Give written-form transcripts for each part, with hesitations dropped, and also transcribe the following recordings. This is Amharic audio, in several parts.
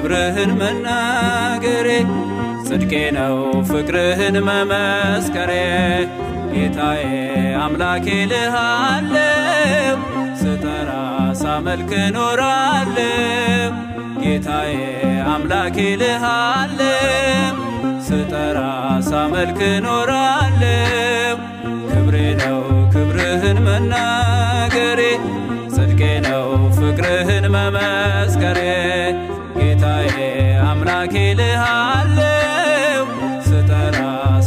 ክብርህን መናገሬ ጽድቄ ነው ፍቅርህን መመስከሬ ጌታዬ አምላኬ ልሃለው ስጠራ ሳመልክ እኖራለሁ ጌታዬ አምላኬ ልሃለው ስጠራ ሳመልክ እኖራለሁ ክብሬ ነው ክብርህን መናገሬ ጽድቄ ነው ፍቅርህን መመስከሬ ጌታዬ አምላኬ ልሃለው ስጠራ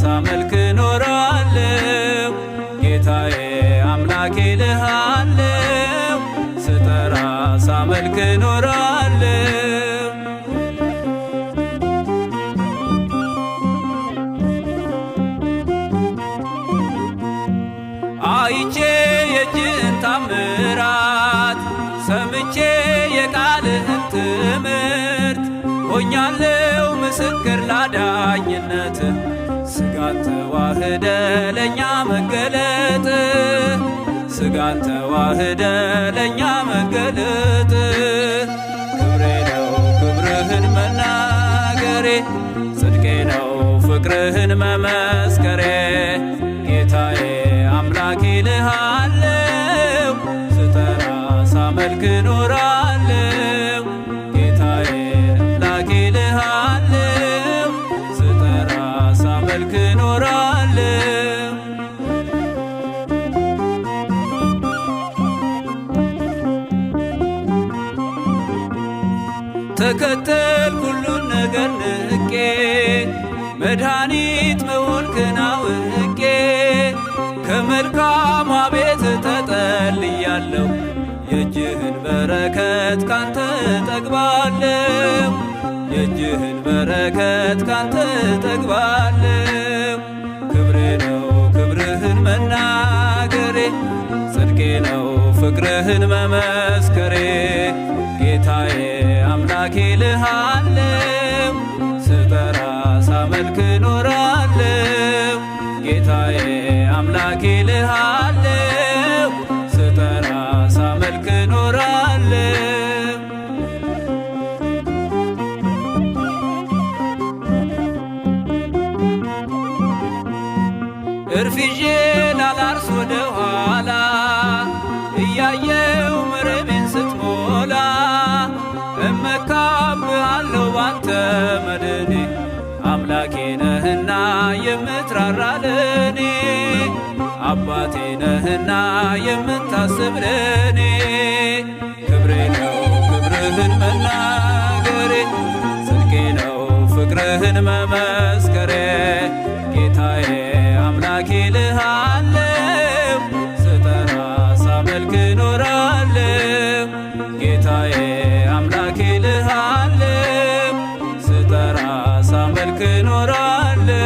ሳመልክ እኖራለሁ ጌታዬ አምላኬ ልሃለው ስጠራ ሳመልክ እኖራለሁ። አይቼ የእጅህን ታምራት ሰምቼ የቃልህን ትምህርት ሆኛለው ምስክር ላዳኝነት ስጋን ተዋህደ ለእኛ መገለጥ ስጋን ተዋህደ ለእኛ መገለጥ ክብሬ ነው ክብርህን መናገሬ ጽድቄ ነው ፍቅርህን መመስከሬ ጌታዬ አምላኬ ልሃለው ስጠራ ሳመልክ እኖራለሁ ጌታዬ አምላኬ ልሃለው ስጠራ ሳመልክ እኖራለሁ። ተከተል ሁሉን ነገር ንቄ መድኃኒት መሆንክን አውቄ ከመልካሟ ቤት ተጠልያለሁ የእጅህን በረከት ካንተ ጠግባለሁ የእጅህን በረከት ካንተ ጠግባለሁ ክብሬ ነው ክብርህን መናገሬ ጽድቄ ነው ፍቅርህን መመስከሬ ጌታዬ አምላኬ ልሃለው ስጠራ ሳመልክ እኖራለሁ ጌታዬ አምላኬ ልሃለው ስጠራ ሳመልክ እኖራለሁ። እርፍ ይዤ ላላርስ ወደ ኋላ እያየው መረቤን ስትሞላ እመካብሃለሁ ባንተ መድኔ አምላኬ ነህና የምትራራ ለኔ አባቴ ነህና የምታስብ ለኔ ክብሬ ነው ክብርህን መናገሬ ጽድቄ ነው ፍቅርህን መመስከሬ ጌታዬ አምላኬ ልሃለው ስጠራ ሳመልክ እኖራለሁ ጌታዬ አምላኬ ልሃለው ስጠራ ሳመልክ እኖራለሁ።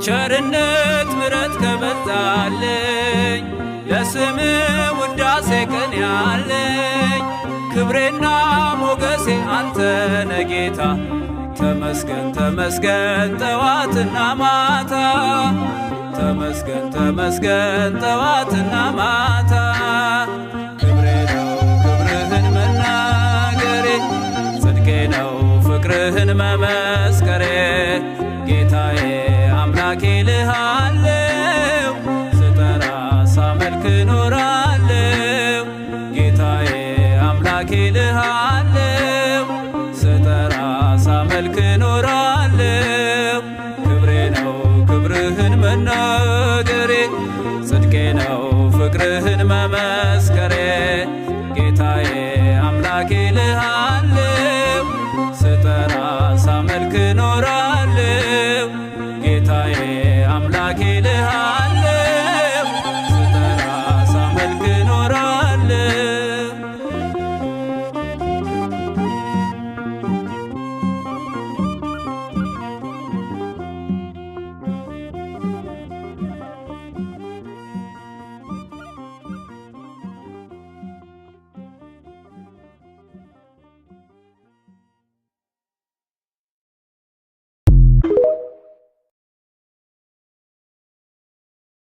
ቸርነት ምረት ከበዛልኝ ለስም ውዳሴ ቀን ያለኝ ክብሬና ሞገሴ አንተ ነህ ጌታ ተመስገን ተመስገን ጠዋትና ማታ ተመስገን ተመስገን ጠዋትና ማታ ክብሬ ነው ክብርህን መናገሬ ጽድቄ ነው ፍቅርህን መመስከሬ ጌታዬ አምላኬ ልሃለው ስጠራ ሳመልክ እኖራለሁ ጌታዬ አምላኬ ልሃለው ስጠራ ሳመልክ እኖራለሁ ክብሬ ነው ክብርህን መናገሬ ጽድቄ ነው ፍቅርህን መመስከሬ ጌታዬ አምላኬ ልሃ